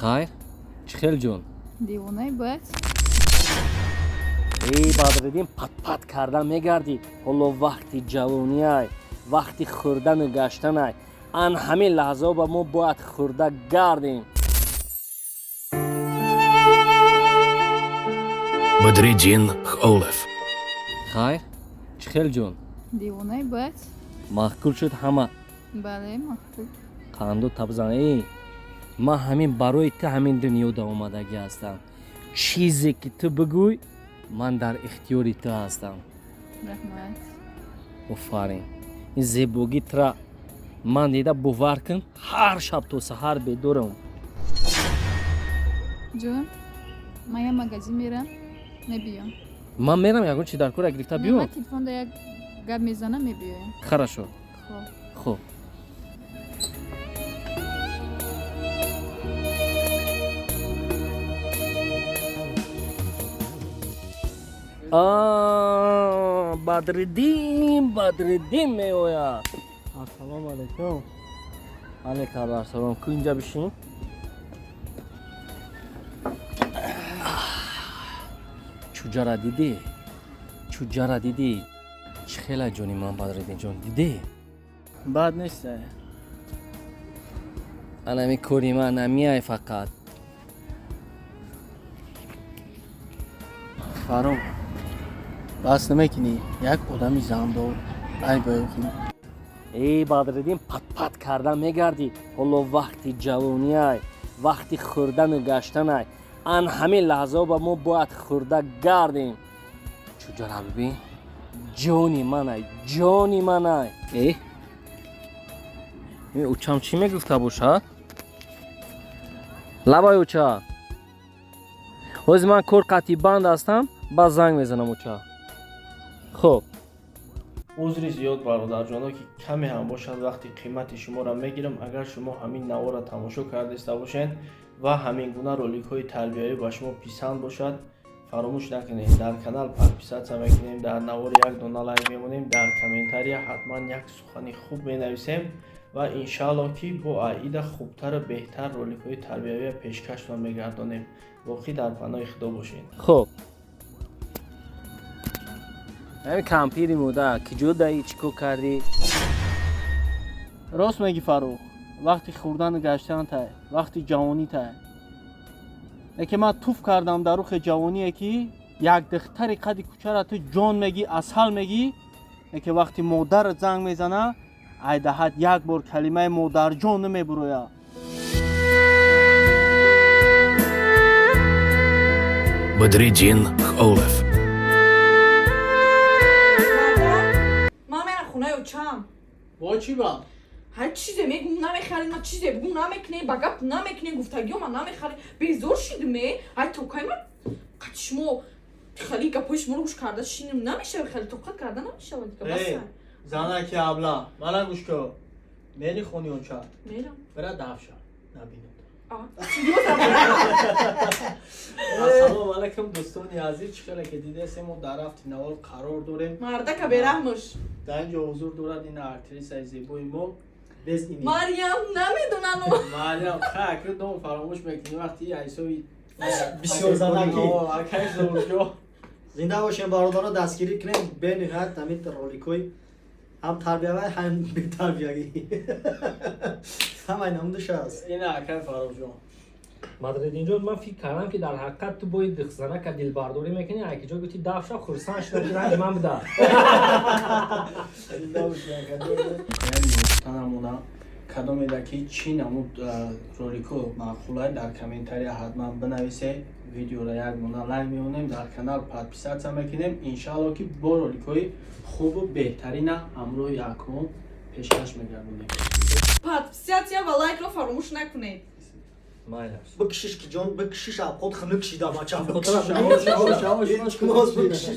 Хайр, чӣ хел ҷон? Девонаи бад. Эй Бадриддин, патпат карда мегардӣ. Ҳоло вақти ҷавониай, вақти хӯрдану гаштанай. Ан ҳамин лаҳзао ба мо бояд хӯрда гардем. Бадриддин Холев. Хайр, чӣ хел ҷон? Девонаи бад. Маъқул шуд ҳама? Бале, маъқул. Қанду табзан. Эй, ман ҳамин барои ту ҳамин дунёда омадагӣ ҳастам. Чизе ки ту бигӯй, ман дар ихтиёри ту ҳастам. Раҳмат. Офарин, ин зебогӣ тура ман дида, бовар кун, ҳар шаб то саҳар бедорам. Ҷон, ман як магазин мерам, мебиём. Ман мерам, ягон чи дар кора гирифта Не, биём. Ман телефонда як гап мезанам, мебиёям. Хорошо. Хоб. Хуб. Бадриддин, Бадриддин меояд. Ассалому алайкум. Алейкум ассалом. Ку инҷа бишин. Чуҷара дидӣ? Чуҷара дидӣ? Чӣ хела, ҷони ман, Бадриддин ҷон, дидӣ? Бад нест. Анами кори ман намиай фақат. Фаррух, бас намекунӣ, як одами зандор айбои. Эй Бадриддин, патпат карда мегардӣ. Ҳоло вақти ҷавониай, вақти хӯрдану гаштанай. Ан ҳамин лаҳзао ба мо бояд хӯрда гардем. Чуҷара бибин, ҷони манай, ҷони манай. Э, учам чӣ мегуфта бошад? Лабай, уча, ҳозир ман кор қатъи банд ҳастам, баъд занг мезанам, уча. Хуб. Узри зиёд, бародарҷоно, ки каме ҳам бошад вақти қимати шуморо мегирам. Агар шумо ҳамин наворро тамошо кардаиста бошед ва ҳамин гуна роликҳои тарбиявӣ ба шумо писанд бошад, фаромӯш накунед, дар канал подписаться мекунем, дар навор як дона лайк мемонем, дар комментария ҳатман як сухани хуб менависем ва иншааллоҳ, ки бо аида хубтару беҳтар роликҳои тарбиявия пешкаштон мегардонем. Боқӣ дар паноҳи Худо бошед. Хуб, ҳамин кампири мода ки ҷо даи, чӣ кор кардӣ? Рост мегӣ, Фаррух, вақти хӯрдану гаштантай, вақти ҷавонитай. Лекин ман туф кардам дар рухи ҷавоние, ки як духтари қади кӯчара ту ҷон мегӣ, асал мегӣ, лекин вақти модарат занг мезана, айдаҳат як бор калимаи модарҷон намебурояд. Бадриддин Холев. Ман мерам хонаи очам. Бо чӣ ба? Ҳар чизе мегум, намехарем. Ма чизе бугум, намекунем, ба гап намекунем, гуфтагиё ма намехарем. Безор шидме. Ай токай ма қати шумо хеле гапҳои шуморо гӯш карда шинем намешава, хеле тоқат карда намешава дига. Эй, баса. Занаки абла, мана гӯш кун, мери хони оча. Мерам. Бира дафша набинед. А, серьёзно? Ассалому алайкум, дӯстони азиз. Чӣ хеле ки дидесем, мо дар рафти навор қарор дорем. Мардака бераҳмш. Дар ин ҷо ҳузур дорад ин актрисаи зебои мо. Без ими. Мариям намедонану. Мариям, хак дом фаромӯш мекунӣ вақти ҳисоби. Бисёр занакӣ. Акай зурҷо. Зинда бошем, бародаро, дастгирӣ кунем. Бениҳоят ҳамин роликҳои ҳам тарбиявӣ, ҳам бетарбиягӣ, ҳамаи намудаш аст. Ина акай Фаррухҷон. Бадриддинҷон, ман фикр кардам, ки дар ҳақиқат ту бои духзанака дилбардорӣ мекунӣ. Ай ки ҷо гуфти дафша, хурсанд шудам, ки ранги ман буда. Зинда бошӣ, акаҷон. Танамона кадомеда ки чӣ намуд роликҳо маъқулай, дар комментария ҳатман бинависе. Видеоро як дона лайк мемонем, дар канал подписаться мекунем. Иншаалло, ки бо роликҳои хубу беҳтарина ҳамроҳи акром пешкаш мегардонем. Подписаться ва лайкро фаромӯш накунед. Майлаш. Бикшиш ки ҷон, бикшиш, абход хунук шида, бача. Шавош, шавош, шавош. Бикшиш.